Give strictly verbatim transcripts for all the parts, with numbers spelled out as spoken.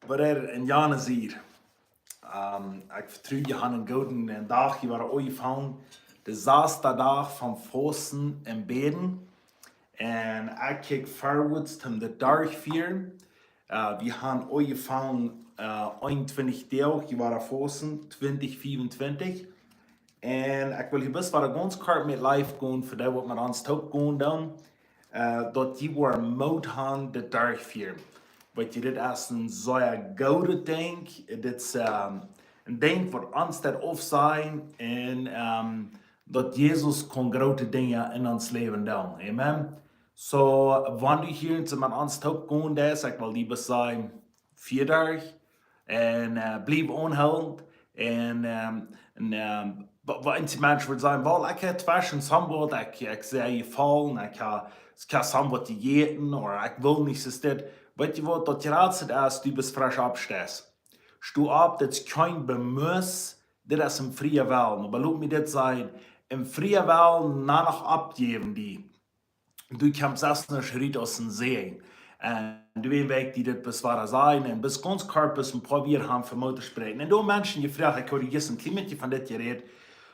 Breeda un Jana sied. Ähm, ekj vetru, jie haben eenen gooden, äh, Dach, jie wieren aunjefongen. De sasta Dach von Fausten un Bäden. Un ekj kjikj forwards to de Dach väa. Äh, wie haben aunjefongen, äh, eenuntwintich Doag, jie wieren Fausten, twintich fiefuntwintich. Un ekj well hia bloos wada gaunz kort met live gonen, fa dee waut met ons toop gonen doonen, äh, daut jie woaren Moot haben de Dach väa. Weetst, dit es een sea goodet Dinkj. Dit es, ähm, een Dinkj waut ons daut aufsajen un, ähm, daut Jesus kaun groote Dinja en ons Läwen doonen. Amen. So, wan du hia met ons toop gonen deist, ekj well die bloos sajen, väa Dach. Un, äh, bliew aunhoolent. Un, ähm, un, ähm, wa-, wa-, eenje Menschen wudden sajen, well, ekj hab tweschen somewhat, ekj, ekj sie jefollen, ekj hab, ekj hab somewhat jejäten, ooda ekj well nich, es dit. Weetst waut, daut jratste es, du best fresch oppjestonen. Sto opp, dit es kjeen Bemüs, dit es een frieen Wellen. Oba lot mie dit sajen, een frieen Wellen, dan noch oppjäwen die. Du kjemst selfst nich rut aus een Säajen. Un du, een Wäaj, dee dit bloos wada sajen, un bloos gaunz kort een poa Wieed haben fa Moot to spräakjen. Un doa Menschen jefroacht, ekj hab jistren een kjlien bät von dit jerät,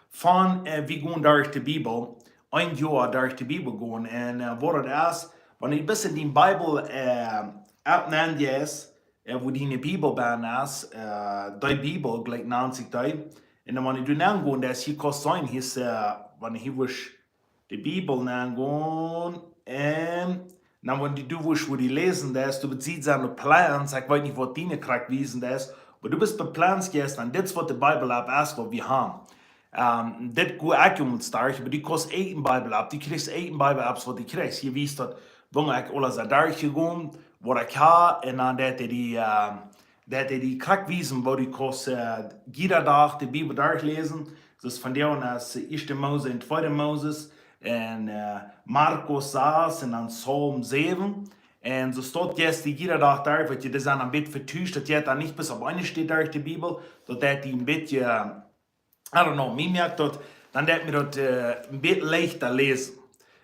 von, äh, wie gonen derch de Bibel, een Joa derch de Bibel gonen. Un, äh, waut daut es, wan du bloos en de Bibel, äh, oppnämen deist, äh, wua diene Bibel bennen es, äh, de Bibel, jlikj nant sikj dee. Un dan, wan du doa nengonen deist, hia kaust seenen, hia es, äh, wan du hia woascht de Bibel nengonen, un dan, wan du, du woascht, wua du läsen deist, du woascht seenen de Plans, ekj weet nich waut diene krakjt wiesen deist, oba du best bie Plans jewast, un dit es waut de Bibel-App es, waut wie haben. Ähm, dit go ekj om ons derch, oba du kaust eene Bibel-App, du kjrichst eene Bibel-App, waut du kjrichst. Hia wiest daut, wua ekj aules derchjegonen, waut ekj hab, un dan daut dee, ähm, daut dee die krakjt wiesen, wua du kaust, äh, jieda Dach de Bibel derchläsen. Daut es vondoag es, äh, Ieeschte Mose un Tweede Mose un, äh, Markus sas un dan Psalm säwen. Un soo steit daut jie jieda Dach derch, weetst, dee sent een bät vetuscht, daut jeit dan nich bloos opp eene Städ derch de Bibel, daut deit die een bät, äh, I don't know, mie moakt daut, dan deit mie daut, äh, een bät leichta läsen.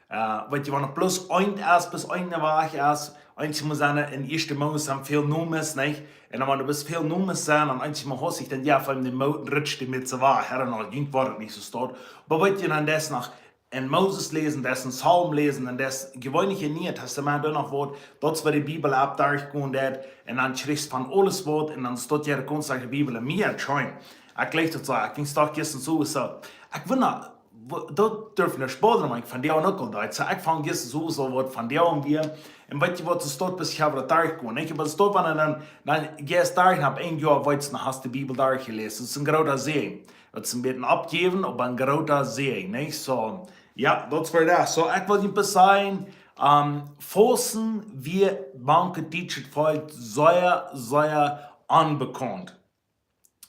Äh, weetst, wan et bloos eent es, bloos eene Wajch es, eent mott sennen, en Ieeschte Mose sent väl Nomes, nich? Un dan, wan doa bloos väl Nomes sent, dan eent mott haustich, dan jo, von de Moot ritscht dee met soo wajch, I don't know, ekj weet nich soo stoakj. Oba weetst, dan daut noch en Mose läsen, daut en Psalm läsen, un daut jeweenlich em Nieen Tastament dan noch woat, daut es wua de Bibel-App derchgonen deit, un dan kjrichst von aules waut, un dan steit hia de gaunze Bibel en mie, scheen. Ekj jleich daut soo, ekj denkj, daut es soo, soo. Ekj wunda, wa-, daut durf nich bodren, oba ekj von dee uk aul deed. Soo, ekj fang jistren soo, soo waut von dee aun wia. Un weetst waut, soo steit, bloos ekj hab daut derchgonen. Ekj hab daut, wan dan, dan jist derch, un opp een Joa, weetst, dan hast de Bibel derchjeläst. Daut es een groota Säajen. Daut es een bät oppjäwen, oba een groota Säajen, nich? Soo, jo, daut es fa daut. Soo, ekj well die bloos sajen, ähm, Fausten wia mank daut dietsche Volkj sea, sea onbekaunt.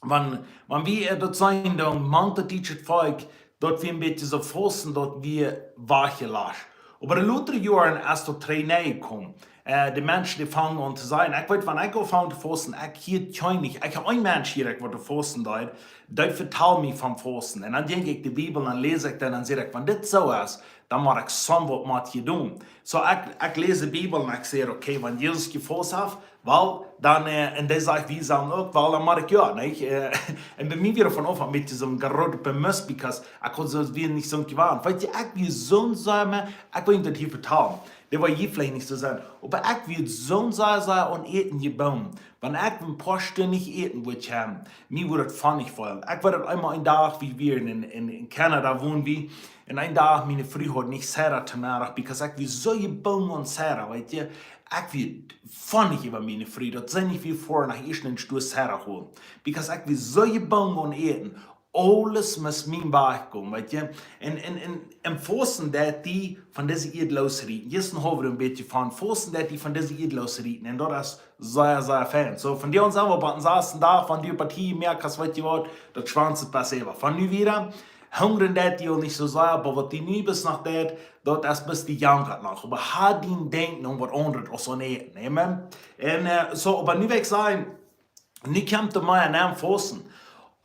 Wan, wan wie, äh, daut seenen, dan mank daut dietsche Volkj, daut wia een bät soo Fausten, daut wia wajchjelajcht. Oba de latste Joaren es daut trigj nenjekomen. Äh, de Menschen, dee fangen aun to sajen, ekj weet, wan ekj aunfang to fausten, ekj hia kjeen nich. Ekj hab een Mensch hia, ekj waut to fausten deed, dee vetald mie von Fausten. Un dan denkj ekj de Bibel, dan läs ekj daut, dan saj ekj, wan dit soo es, dan mott ekj somewhat met doonen. Soo, ekj, ekj läs de Bibel un ekj saj, okay, wan Jesus jefaust haft, well, dan, äh, un dee sajcht, wie sellen uk, well, dan mott ekj jo, nich? Äh, un bie mie wia von Aunfank een bät soo een groota Bemüs, because ekj haud soo, wia nich soo jewant. Weetst, ekj wia soo sea, ekj well daut hia vetalen. Daut woat hia veleicht nich soo sennen. Oba ekj wia soo sea, sea aun Äten jebungen. Wan ekj een poa Stund nich äten wudd haben, mie wudd daut funny feelen. Ekj weet daut eemol een Dach, wie wieren en, en, en Canada wonen wie, un een Dach, miene Fru haud nich Sera to Meddach, because ekj wia soo jebungen aun Sera, weetst. Ekj wia funny äwa miene Fru, daut see nich wia foaren no ieescht een Stekj Sera holen. Because ekj wia soo jebungen aun Äten, aules must mie wajchkomen, weetst. Un, un, un, un Fausten deit die von dise Ieed loosrieten. Jistren haud wie een bät von Fausten deit die von dise Ieed loosrieten. Un daut es sea, sea fein. Soo, von dee aun sent wie bie dän sasten Dach, von dee Partie, mea aus weetst waut, daut schwanzt et best äwa. Von nu wieda, hungren deit die uk nich soo sea, oba waut die nu best noch deit, daut es best die jankat noch. Oba hab dien Denkjen aun waut aundret aus aun Äten. Amen. Un, äh, soo, oba nu well ekj sajen, nu kjemt de Meier aun Fausten.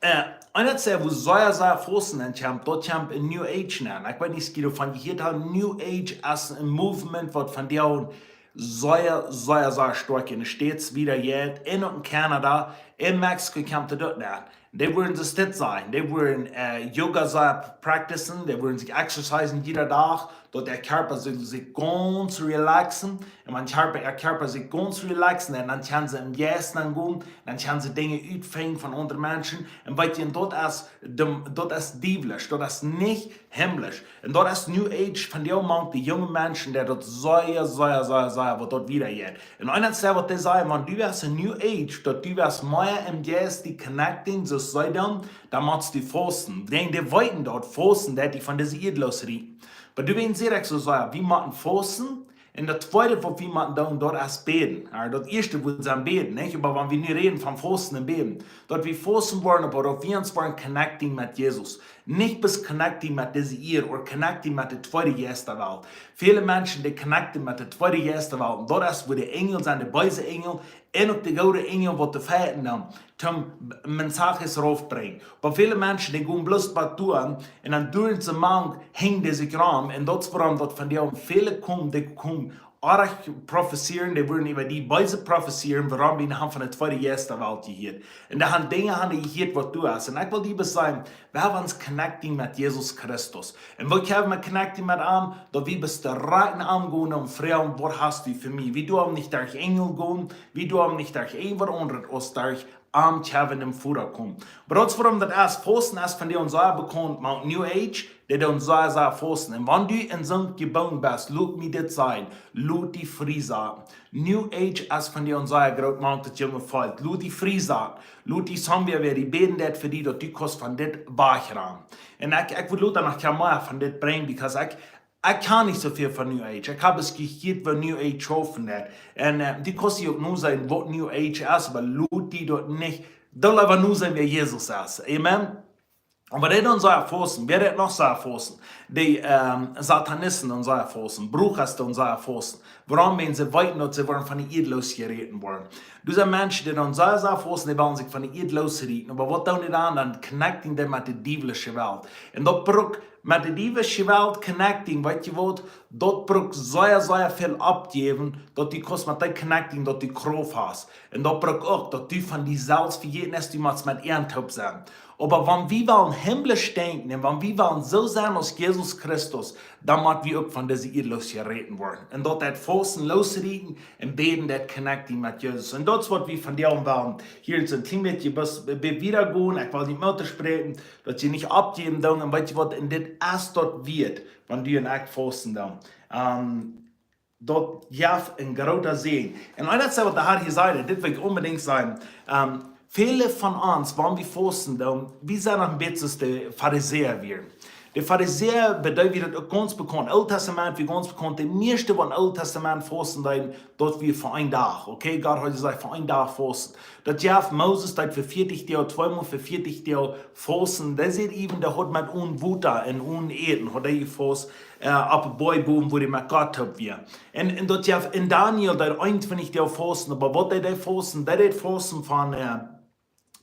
Äh, un daut es, wua sea, sea Fausten aun kjemt, daut kjemt en New Age aun. Ekj weet nich, aus jie doavon jehieet haben, New Age es een Movement, waut vondoag sea, sea, sea stoakj en de States, wieda jeit, en uk en Canada, en Mexiko kjemt et uk no. Dee wudden soo dit sennen, dee wudden, äh, Yoga sea practicen, dee wudden sikj exercisen jieda Dach, daut äa Kjarpa sull sikj gaunz relaxen. Un wan Kjarpa, äa Kjarpa sikj gaunz relaxen, dan, dan kjennen see em Jeist aungonen, dan kjennen see Dinja utfinjen von aundre Menschen. Un weet jie, daut es, daut es diewlisch, daut es nich himmlisch. Un daut es New Age von dee mank de junge Menschen, dee daut sea, sea, sea, sea, waut daut wieda jeit. Un eent es waut dee sajen, wan du best en New Age, daut du best mea em Jeist die connecting, soo aus see dan, dan motst du fausten. Dee, dee weeten daut, fausten, daut die von dise Ieed loskjrieen. Oba du weetst, ekj soo sajen, wie motten fausten. Un daut tweede, waut wie motten doonen, daut es bäden. Jo, daut ieeschte wudd sennen bäden, nich? Oba wan wie nu räden von fausten un bäden, daut wie fausten woaren, oba daut wie ons woaren connecting met Jesus. Nich bloos connecting met dise Ieed, or connecting met de tweede Jeistawelt. Väle Menschen, dee connecten met de tweede Jeistawelt. Un daut es, wua de Enjel sent, de beese Enjel, un uk de goode Enjel, waut to fighten dan, toom mensajes raufbrinjen. Oba väle Menschen, dee gonen bloos bat doa, un dan doa en see mank, henjen dee sikj rom, un daut es wuarom daut von dee väle komen, dee komen oajch profezieren, dee wudden äwa die beese profezieren, wuarom wie haben von de tweede Jeistawelt jehieet. Un dee haben Dinja haben jehieet, waut doa es. Un ekj well die bloos sajen, wie haben ons connecting met Jesus Christus. Un woo kjenn wie connecting met am? Daut wie bie de Rieekjen aungonen un froagen, waut hast du fa mie? Wie doonen nich derch Enjel gonen, wie doonen nich derch irjent waut aundret, aus derch am kjenn wie no däm Voda komen. Oba daut es wuarom daut es, fausten es von dee ons sea bekaunt, mank New Age, dee doonen sea, sea fausten. Un wan du en soont jebungen best, lot mie dit sajen, lot die frie saten. New Age es von dee ons sea groot, mank daut junge Volkj. Lot die frie saten. Lot die somebody, wäa die bäden deit fa die, daut du kaust von dit wajchgonen. Un ekj, ekj wudd lota noch kjeen mea von dit brinjen, because ekj, ekj kaun nich soo väl von New Age. Ekj hab ieescht jehieet, waut New Age schaufen deit. Un, äh, du kaust die uk nu sajen, waut New Age es, oba lot die daut nich, doo leewa nu seenen, wäa Jesus es. Amen. Oba dee doonen sea fausten, wäa deit noch sea fausten? Dee, ähm, Satanisten doonen sea fausten, Brujas doonen sea fausten. Wuarom? Wan see weeten, daut see woaren von de Ieed loskjerieten woaren. Dise Menschen, dee doonen sea, sea fausten, dee wellen sikj von de Ieed loskjrieen. Oba waut doonen dee dan? Dan connecten dee met de diewlische Welt. Un daut brukt met de diewlische Welt connecting, weet jie waut? Daut brukt sea, sea väl oppjäwen, daut du kaust met dee connecting, daut du Krauft hast. Un daut brukt uk, daut du von die selfst vejäten best, du motst met an toop sennen. Oba wan wie wellen himmlisch denkjen un wan wie wellen soo sennen aus Jesus Christus, dan mott wie uk von dise Ieed loskjerieten woaren. Un daut deit fausten loskjrieen un bäden deit connecting met Jesus. Un daut es waut wie vondoag wellen hia en soon kjlien bät, bät wieda gonen. Ekj well nich mea to spräakjen, daut jie nich oppjäwen doonen. Un weet jie waut, un dit es daut wieet, wan du un ekj fausten doonen. Ähm, daut jeft een groota Säajen. Un eent es waut de Herr hia säd, dit well ekj onbedinjt sajen. Ähm, väle von ons, wan wie fausten doonen, wie sent noch een bät soo aus de Farisäa wieren. De Farisäa, bie dee wia daut uk gaunz bekaunt. Oolt Tastament wia gaunz bekaunt. De mieeschte waut em Oolt Tastament fausten deeden, daut wia fa een Dach. Okay, Gott haud jesajcht, fa een Dach fausten. Daut jeft Moses, daut fa vieetich Doag, tweemol fa vieetich Doag fausten. Dee säd even, dee haud met onen Wota un onen Äten, haud dee jefaust, äh, opp de Boajch bowen, wua dee met Gott toop wia. Un, un daut jeft en Daniel, dee eenuntwintich Doag fausten, oba waut deed dee fausten? Dee deed fausten von, äh,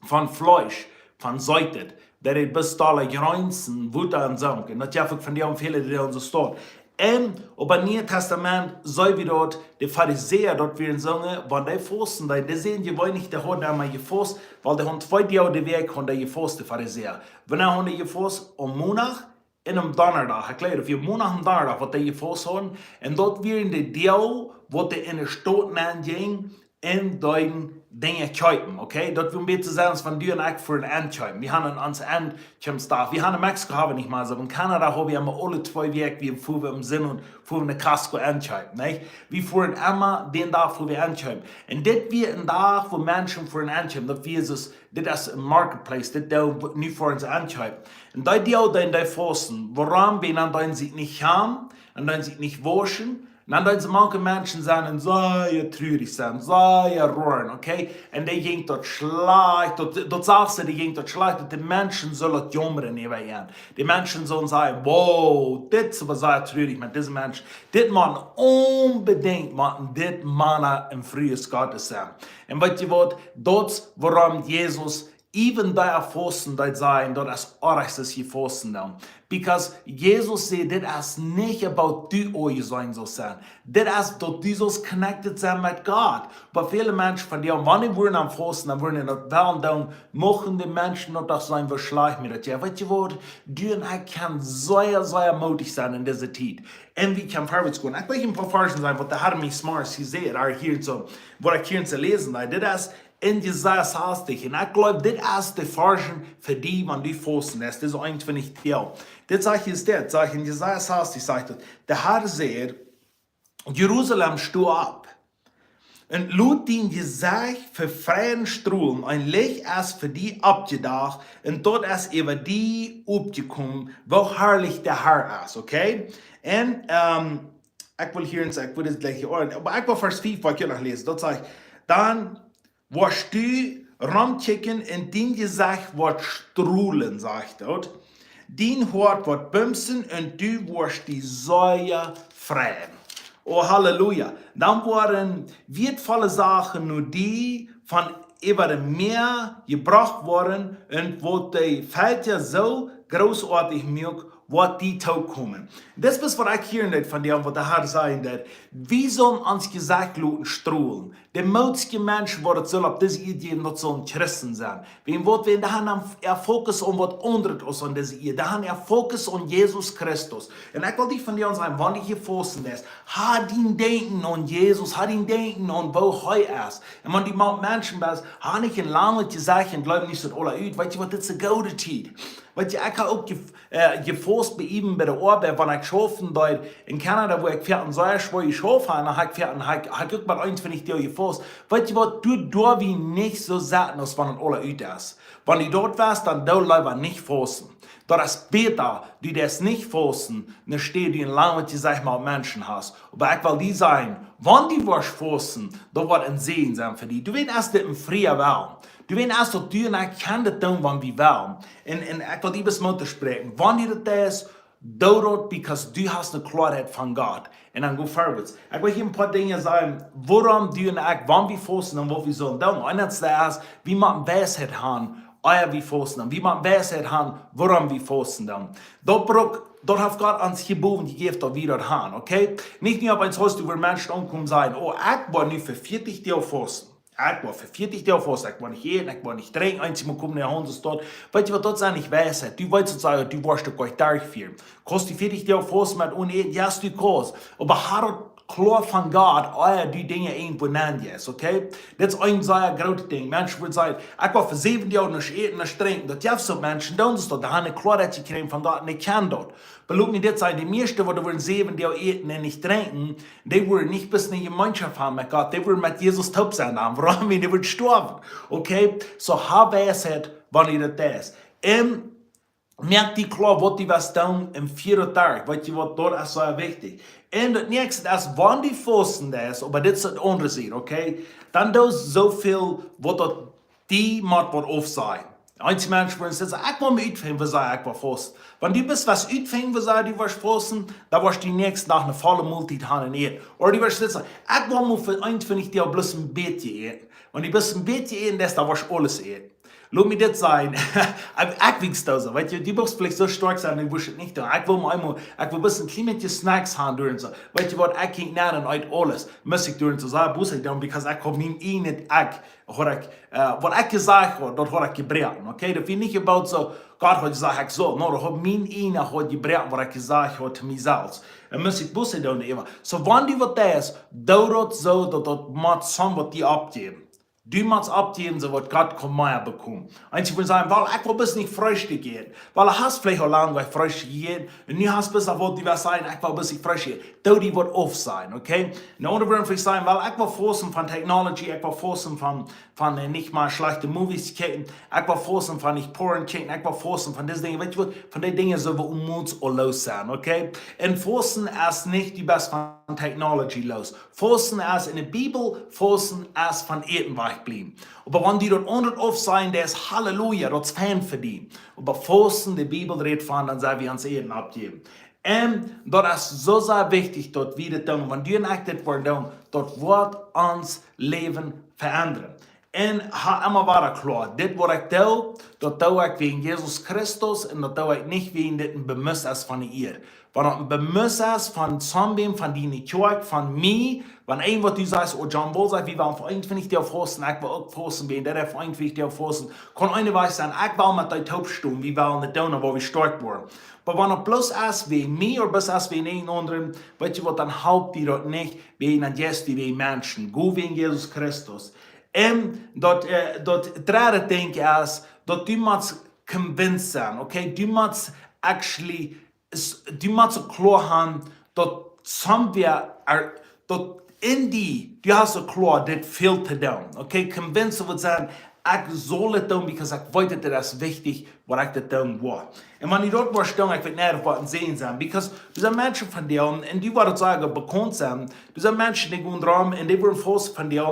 von Fleesch, von Seetet. Dee deed bloos dolle Jreensen, Wota un soont. Un daut jeft uk vondoag väle, dee doonen soo staut. Un opp daut Niee Tastament seenen wie daut de Farisäa, daut wieren soone, wan dee fausten, dee, dee säden jeweenlich, dee hauden emma jefaust, wiels dee hauden twee Doag de Wäakj hauden dee jefaust, de Farisäa. Wanea hauden dee jefaust? Aum Mondach un aum Donnadach. Ekj jleew, daut wia Mondach un Donnadach, waut dee jefaust hauden. Un daut wieren de Doag, waut dee en de Staut nenjinjen un deeden Dinja kjeepen, okay? Daut wia een bät soo aus wan du un ekj foaren enkjeepen. Wie haben ons Enkjeepsdach. Wie haben en Mexiko haben wie nich mea soo, en Kanada haben wie emma aule twee Wäakj, wie foaren em Sinn un foaren en Costco enkjeepen, nich? Wie foaren emma dän Dach, wua wie enkjeepen. Un dit wia een Dach, wua Menschen foaren enkjeepen. Daut wia soo, dit es een marketplace, dit Doag, nu foaren see enkjeepen. Un dee Doag, dee, dee fausten, wuarom? Wiels dan deeden see nich gonen, dan deeden see nich wauschen, dan deeden see mank Menschen sennen un sea trurich sennen, sea roaren, okay? Un dee jinkj daut schlajcht, daut, daut sajcht see, dee jinkj daut schlajcht, daut de Menschen sullen daut jaumren äwa an. De Menschen sullen sajen: "Wow, dit es oba sea trurich met dise Menschen. Dit mott onbedinjt, mott dit Mana un Frues Gottes sennen." Un weet jie waut? Daut es wuarom Jesus even dee Fausten, dee sajen, daut es oajch, daut jie fausten doonen. Because Jesus säd, dit es nich about du, o je sennen soo sennen. Dit es daut du sust connected sennen met Gott. Oba väle Menschen von die, wan dee wudden aum fausten, dan wudden dee daut wellen doonen, muchten de Menschen daut doch seenen, woo schlajcht mie daut jeit. Weetst du waut, du un ekj kjennen sea, sea moodich sennen en dise Tiet. Un wie kjennen verwoats gonen. Ekj well een poa Varzen sajen, waut de Herr mie zemorjes säd, hia soo, waut ekj hia to läsen deed. Dit es en Jesaja sastich. Un ekj gleew, dit es de Varzen fa die, wan du fausten deist. Dit es eenuntwintich Joa. Dit sajcht hia, dit sajcht en Jesaja sastich, sajcht et: De Herr sajcht: Jerusalem, sto opp un lot dien Jesecht fa Freiden strolen, een Licht es fa die oppjedocht un daut es äwa die oppjekomen, woo harlich de Herr es, okay? Un, ähm, ekj well hia eenst, ekj well dit jlikj hia, oba ekj well Varsch fief, waut ekj noch läs, daut sajcht: Dan woascht du romkjikjen un dien Jesecht woat strolen, sajcht daut. Dien Hoat woat bumsen un du woascht die sea freien. O, Halleluja. Dan woaren wieetvolle Sachen no die von äwa daut Mea jebrocht woaren un waut de Velkja soo grootoatich muak, woat die tookomen. Dit es waut ekj hia en dit von die, waut de Herr sajen deed. Wie sellen ons Jesecht loten strolen. De moodje Menschen, waut et sull opp dise Ieed jäwen, daut sullen Christen sennen. Wäajen waut, wäajen dee haben äa Fokus aun waut aundret aus aun dise Ieed. Dee haben äa Fokus aun Jesus Christus. Un ekj well die von die sajen, wan du hia fausten deist, ha dien Denkjen aun Jesus, ha dien Denkjen aun woo hee es. Un wan du mau Menschen best, ha nich een langet Jesecht un gleew nich daut aula ut. Weetst du waut, dit es eene goode Tiet. Weetst du, ekj hab uk jef-, äh, jefaust bie ewen bie de Oabeit, wan ekj schaufen deed en Kanada, wua ekj vea sea schwoa jeschauft hab, dan hab ekj vea, hab ekj, hab ekj uk mau eenuntwintich Doag jefaust. Weetst du waut, du doascht die nich soo saten aus wan et aula ut es. Wan du doa best, dan doo leewa nich fausten. Daut es bäta, du deist nich fausten, aus wan du een langet Jesecht mau Menschen hast. Oba ekj well die sajen, wan du woascht fausten, daut woat een Säajen sennen fa die. Du weetst, es dit een fria Wellen. Du weetst, es daut du un ekj kjennen dit doonen, wan wie wellen. Un, un ekj well die bloos Moot toospräakjen. Wan du daut deist, doo daut, because du hast eene Kloaheit von Gott. Un dan go forwards. Ekj well hia een poa Dinja sajen, wuarom du un ekj, wan wie fausten un waut wie sellen doonen. Un daut es, wie motten Weisheit haben, ea wie fausten. Un wie motten Weisheit haben, wuarom wie fausten doonen. Daut brukt, daut haft Gott ons jeboden, jejäft, daut wie daut haben, okay? Nich nu opp eemol hast du, wua Menschen aunkomen sajen: O, ekj woa nu fa vieetich Doag fausten. Ekj woa fa vieetich Doag fausten, ekj woa nich äten, ekj woa nich drinkjen, eensjemol komen de Haunt es doa. Weetst du waut, daut es nich Weisheit. Du weetst, daut sajcht, du woascht uk nich derchfieren. Kaust du vieetich Doag fausten met onen äten? Jo, du kaust. Oba ha daut kloa von Gott, ea du Dinja irjentwua nenjeist, okay? Daut es een sea grootet Dinkj. Menschen wudden sajen: Ekj woa fa säwen Doag nich äten, nich drinkjen. Daut jeft soo Menschen, dee doonen daut, dee haben eene Kloaheit jekjräajen von Gott un dee kjennen daut. Oba lot mie dit sajen, de mieeschte, waut doa säwen Doag äten un nich drinkjen, dee woaren nich bloos eene Jemeenschoft haben met Gott, dee woaren met Jesus toop sennen dan. Wuarom? Wiels dee woaren stoawen. Okay? Soo, ha Weisheit, wan du daut deist. Un moak die kloa, waut du woascht doonen em Vieedach. Weetst du waut, daut es sea wichtich. Un daut näakjste es, wan du fausten deist, oba dit es daut aundre Sied, okay? Dan doo soo väl, waut daut die mott waut aufsajen. Eenje Menschen wudden sajen: Ekj woa mie utfinjen, woo sea ekj woa fausten. Wan du bloos woascht utfinjen, woo sea du woascht fausten, dan woascht du dän näakjsten Dach eene volle Moltiet haben un äten. Ooda du woascht sajen: Ekj woa mau fa eenuntwintich Doag bloos een bät äten. Wan du bloos een bät äten deist, dan woascht aules äten. Lot mie dit sajen. Ekj, ekj wia soo, weetst du, du bruckst veleicht soo stoakj sennen, du wurscht et nich doonen. Ekj wull mie eemol, ekj wull bloos een kjlien bät Snacks haben, doa un soo. Weetst du waut, ekj jinkj nenn un eet aules. Must ekj doa un soo sajen, must ekj doonen, because ekj haud mien ieejnet, ekj haud ekj, äh, waut ekj jesajcht haud, daut haud ekj jebroaken, okay? Daut wia nich about soo, Gott haud jesajcht, ekj saul, no, daut haud mien ieejna haud jebroaken, waut ekj jesajcht haud to mie selfst. Un must ekj, must ekj doonen, äwa. Soo, wan du waut deist, doo daut soo, daut daut mott soo waut die oppjäwen. Du motst oppjäwen, soo waut Gott kaun mea bekomen. Eenje wudden sajen: Well, ekj woa bloos nich Freestikj äten. Well, du hast veleicht aul lang nich Freestikj jejäten, un nu hast bloos waut, du woascht sajen: Ekj woa bloos nich Freestikj äten. Doo die waut aufsajen, okay? En aundre Wieed veleicht sajen: Well, ekj woa fausten von technology, ekj woa fausten von, von, äh, nich mea schlajchte movies kjikjen, ekj woa fausten von nich porn kjikjen, ekj woa fausten von dise Dinja. Weetst du waut, von dee Dinja sell wie ons aul loos sennen, okay? Un fausten es nich, du best von technology loos. Fausten es en de Bibel, fausten es von Äten wajchbliewen. Oba wan du daut aundret aufsajen deist, Halleluja, daut es fein fa die. Oba fausten, de Bibel rät von, dan sell wie ons Äten oppjäwen. Un daut es soo sea wichtich, daut wie daut doonen. Wan du un ekj dit woaren doonen, daut woat ons Läwen veendren. Un ha emma wada kloa, dit waut ekj doo, daut doo ekj wäajen Jesus Christus un daut doo ekj nich wäajen dit een Bemüst es von de Ieed. Wan daut een Bemüst es von someone, von diene Kjoakj, von mie, wan een waut du sajchst, oh, John Bull sajcht, wie wellen fa eenuntwintich Doag fausten, ekj well uk fausten, wäajen dee haft fa eenuntwintich Doag fausten, kaun eena wajch sennen, ekj well met dee toop stonen, wie wellen daut doonen, wua wie stoakj woaren. Oba wan daut bloos es wäajen mie, ooda bloos es wäajen een aundren, weetst du waut, dan halpt die daut nich, wäajen dan jeist du wäajen Menschen, go wäajen Jesus Christus. Un daut, äh, daut dredde Dinkj es, daut du motst convinced sennen, okay? Du motst actually, s-, du motst kloa haben, daut somewhere, er, daut en die, du hast daut kloa, dit fält to doonen, okay? Convinced woat sennen, ekj saul dit doonen, because ekj weet, daut es wichtich, waut ekj dit doonen woa. Un wan du daut woascht doonen, ekj weet nich, waut een Säajen sennen, because doa sent Menschen von die, un du woascht daut sea bekaunt sennen, doa sent Menschen, dee gonen rom un dee woaren fausten von die,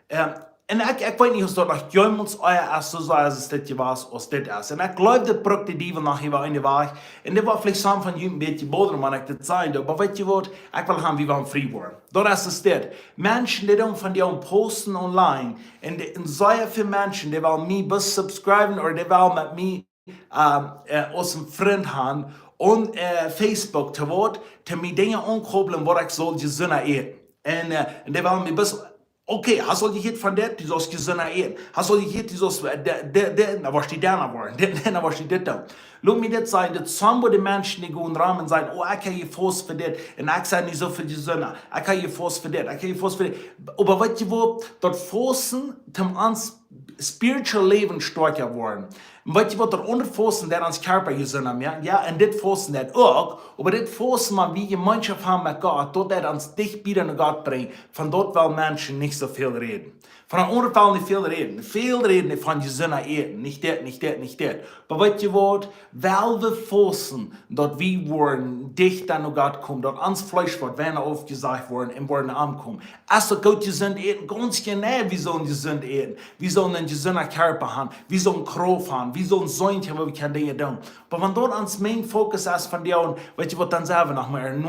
äh, un ekj, ekj weet nich, aus daut noch jemols ea es, soo sea aus dit jewast, aus dit es. Un ekj jleew, daut brukt de Diewel noch äwa eenen Wajch. Un dit woat veleicht sommje von junt een bät bodren, wan ekj dit saj, oba weetst du waut, ekj well haben, wie wellen frie woaren. Daut es daut. Menschen, dee doonen von die fausten online. Un dee, un sea väl Menschen, dee wellen mie bloos subscriben, ooda dee wellen met mie, ähm, äh, aus een Frint haben, un, äh, Facebook, to waut, to mie Dinja aunkoppeln, waut ekj saul jesunda äten. Un, äh, un dee wellen mie bloos, okay, hast du aul jehieet von dit, du saust jesunda äten. Hast du aul jehieet, du saust, äh, de, de, de, dan woascht du dit woaren, dit, dan woascht du dit doonen. Lot mie dit sajen, daut sent de Menschen, dee gonen rom un sajen, oh, ekj hab jefaust fa dit, un ekj sie nu soo väl jesunda. Ekj hab jefaust fa dit, ekj hab jefaust fa dit. Oba weetst du waut, daut Fausten, toom ons spiritual Läwen stoakja woaren. Un weetst du waut, daut aundre Fausten, daut ons Kjarpa jesunda moakt, jo, un dit Fausten daut uk, oba dit Fausten, wan wie Jemeenschoft haben met Gott, daut daut ons dicht bie no Gott brinjt, von daut well Menschen nich soo väl räden. Von daut aundre well nich väl räden. Väl räden von jesunda äten, nich dit, nich dit, nich dit. Oba weetst du waut, well wie fausten, daut wie woaren dichta no Gott komen, daut ons Fleesch woat weinja aufjesajcht woaren un woaren aunkomen. Es daut goot, jesund äten? Gaunz jeneiw, wie sellen jesund äten. Wie sellen een jesunda Kjarpa haben. Wie sellen Krauft haben. Wie sellen seenen, woo wie kjennen Dinja doonen. Oba wan daut ons main Fokus es von die, weetst du waut, dan sent wie noch mau een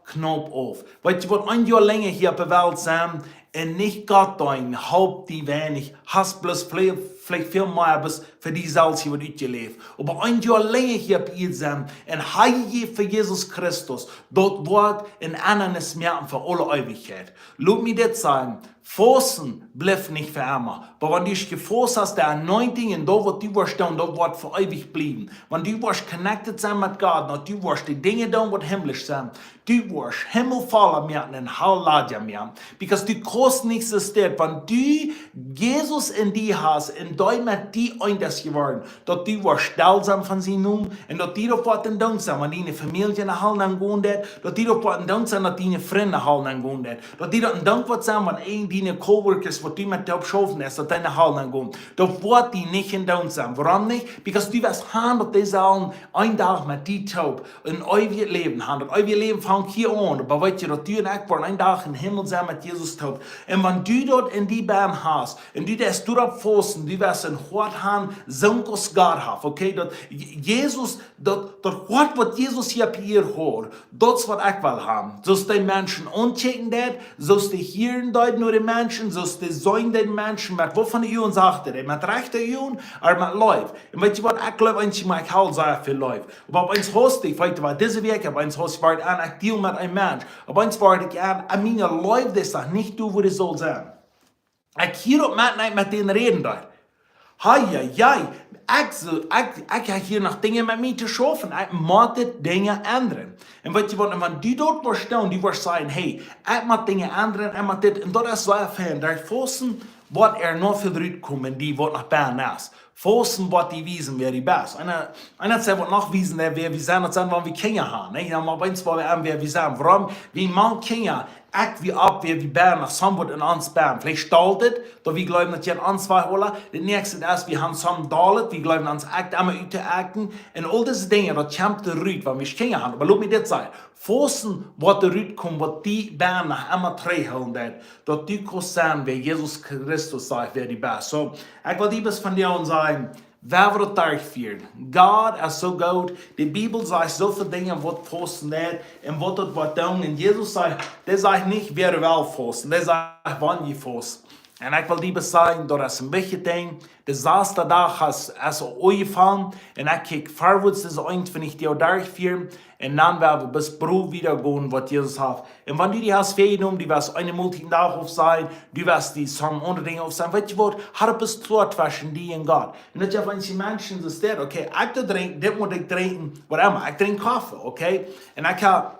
knaup Opp. Weetst du waut, een Joa lenja hia opp de Welt sennen un nich Gott deenen, halpt die weinich. Hast bloos veleicht, veleicht väl mea bloos fa die selfst hia waut utjeläft. Oba een Joa lenja hia opp Ieed sennen un hee fa Jesus Christus, daut woat een Endanis moaken fa aule Eewichkjeit. Lot mie dit sajen, Fausten blift nich fa emma. Oba wan du jefaust hast, de anointing un daut waut du woascht doonen, daut woat fa eewich bliewen. Wan du woascht connected sennen met Gott, daut du woascht de Dinja doonen, waut himmlisch sent, du woascht Himmel volla moaken un Hal ladja moaken. Because du kaust nich soo stell, wan du Jesus en die hast un dee met die eent es jeworden, daut du woascht stell sennen von sienen Nomen un daut die doa woat een Dank sennen, wan diene Famielje no Hal nenn gonen deit, daut die doa woat een Dank sennen, daut diene Frind no Hal nenn gonen deit, daut die doa een Dank woat sennen, wan een diene Coworkers, waut du met dee opp schaufen best, daut dee no Hal nenn gonen. Daut woat die nich een Dank sennen. Wuarom nich? Because du woascht haben, daut dee sellen een Dach met die toop een eewjet Läwen haben. Daut eewje Läwen fangt hia aun. Oba weetst du, daut du un ekj woaren een Dach em Himmel sennen met Jesus toop. Un wan du daut en die bennen hast, un du deist doaropp fausten, du woascht een Hoat haben, soo aus Gott haft, okay? Daut Je-, Jesus, daut, daut Hoat, waut Jesus hia opp Ieed haud, daut es waut ekj well haben. Soo aus dee Menschen aunkjikjen deed, soo aus dee hieren deed no de Menschen, soo aus dee seenen deed Menschen, met waut von de Uagen sach dee? Met rajchte Uagen, ooda met Leew? Un weetst du waut, ekj jleew, eensjemol, ekj hab sea väl Leew. Oba opp eemol haud ekj, weetst du waut, dise Wäakj, opp eemol haud ekj, wort ekj aun, ekj deal met een Mensch. Opp eemol wort ekj aun, un miene Leew, dee es noch nich doa, wua dee saul sennen. Ekj hia opp met, nich met dän räden doa. Hei, hei, hei. Ekj soo, ekj, ekj hab hia noch Dinja met mie to schaufen. Ekj mott dit Dinja endren. Un weetst du waut, un wan du daut woascht doonen, du woascht sajen, hey, ekj mott Dinja endren, ekj mott dit, un daut es soo fein. Derch Fausten woat noch väl rutkomen, dee woat noch bennen es. Fausten woat die wiesen, wäa du best. Un, äh, un daut es waut noch wiesen, wäa wie sent, daut es wan wie Kjinja haben, nä? Jo, oba opp eemol, wäa wie sent. Wuarom? Wie moaken Kjinja, ekj, wie opp, wäa wie bennen, aus somebody en ons bennen. Veleicht stolt et, daut wie jleewen, daut je en ons wia, ooda? Daut näakjste es, wie haben some doll et, wie jleewen ons ekj emma uttoakjen. Un aul dise Dinja, daut kjemt rut, wan wie Kjinja haben. Oba lot mie dit sajen. Fausten woat rutkomen, waut die bennen emma trigjhoolen deit. Daut du kaust sennen, wäa Jesus Christus sajcht, wäa du best. Soo, ekj well die bloos vondoag sajen, wie woaren daut derchfieren. Gott es soo goot. De Bibel sajcht soo väl Dinja, waut Fausten deit un waut daut woat doonen. Un Jesus sajcht, dee sajcht nich, wäa well fausten. Dee sajcht, wan jie fausten. Un ekj well die bloos sajen, daut es een wichtjet Dinkj. De sasta Dach es, es aul aunjefongen. Un ekj kjikj verwoats dise eenuntwintich Doag derchfieren. Un dan woa wie bloos Prow wieda gonen, waut Jesus haft. Un wan du die hast väajenomen, du woascht eene Moltiet dän Dach aufsajen, du woascht die some aundre Dinja aufsajen, weetst du waut, hab bloos kloa tweschen die un Gott. Un daut jeft eenje Menschen soo steit, okay, ekj doo drinkjen, dit mott ekj drinkjen, waut emma, ekj drinkj Koffe, okay? Un ekj hab,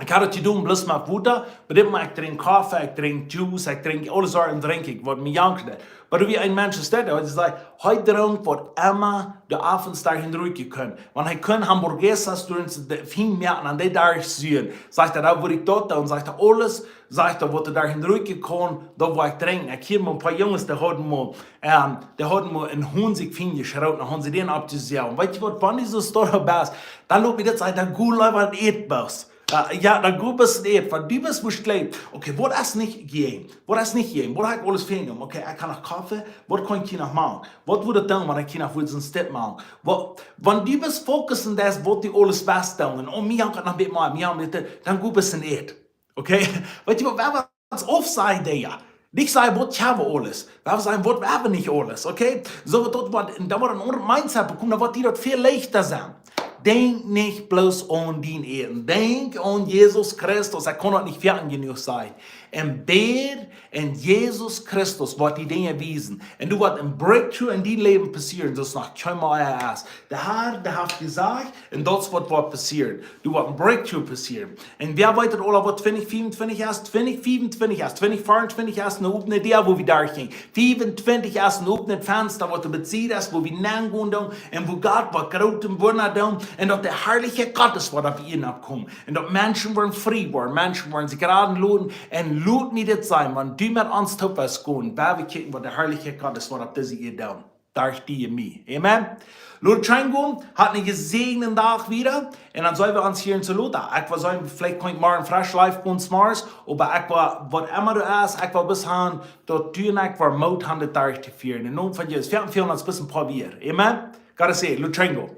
ekj hab daut jedonen, bloos met Wota, oba dit mott ekj drinkj Koffe, ekj drinkj Juice, ekj drinkj aule Sorten drinkj ekj, waut mie jankren deit. Oba du, woo een Mensch steit, dee sajcht, hee drinkj waut emma de Owentstiet derch dän Rikj kunn. Wan hee kunn hamburguesas derch de Fien moaken aun dän Dach soo, sajcht hee, dan wudd ekj daut doonen, sajcht hee, aules, sajcht hee, waut derch dän Rikj kaum, daut wudd ekj drinkjen. Ekj hia mol een poa Junges, dee hauden mol, ähm, dee hauden mol een Honsied Fien jeschroten, dan hauden see dän oppjesoagen. Weetst du waut, wan du soo stoakj best, dan lot mie dit sennen, dan go leewa en Eetbus. Äh, jo, dan go bloos en Eet, wan du bloos motst jleewen, okay, waut es nich jäajen? Waut es nich jäajen? Waut hab ekj aules väajenomen? Okay, ekj kaun noch Koffe, waut kaun ekj hia noch moaken? Waut wudd daut dan, wan ekj hia noch wudd soon Step moaken? Waut, wan du bloos focussen deist, waut du aules best doonen, un oh, mie haft daut noch een bät mea, mie haft daut, dan go bloos en Eet. Okay? Weetst du waut, wie woaren ons aufsajen, jo. Nich sajen, waut hab wie aules. Wie woaren sajen, waut hab wie nich aules, okay? Soo woat daut waut, un dan woat een aundret Mindset bekomen, dan woat die daut väl leichta sennen. Denkj nich bloos aun dien Äten. Denkj aun Jesus Christus. Ekj kaun daut nich foaken jenuach sajen. Un bäd un Jesus Christus woat die Dinja wiesen. Un doa woat een Breakthrough en dien Läwen passieren, soo aus noch kjeenmol ea es. De Herr, dee haft jesajcht, un daut es waut woat passieren. Doa woat een Breakthrough passieren. Un wäa weet daut aul, waut twintich fiefuntwintich es? Twintich fiefuntwintich es, twintich fiefuntwintich es een opnet Däa, wua wie derchgonen. Fiefuntwintich es een opnet Fensta, waut doa bie sied es, wua wie nengonen doonen, un wua Gott woat groote Wunda doonen, un daut de Harlichkjeit Gottes woat opp Ieed komen. Un daut Menschen woaren frie woaren, Menschen woaren sikj raden loten, un lot mie dit sajen, wan du met ons toop woascht gonen, woa wie kjikjen, waut de Harlichkjeit Gottes woat opp dise Ieed doonen. Derch die un mie. Amen. Lot scheen gonen, hat een jesäajenden Dach wada. Un dan seenen wie ons hia en Salota. Ekj wudd sajen, veleicht kaun ekj morjen fresch live gonen zemorjes, oba ekj wudd, waut emma du hast, ekj wudd bloos haben, daut du un ekj woaren Moot haben, dit derchtofieren. Em Nomen von Jesus. Wie haben väl ons bloos een poa Wieed. Amen. Gottes Segen, lot scheen gonen.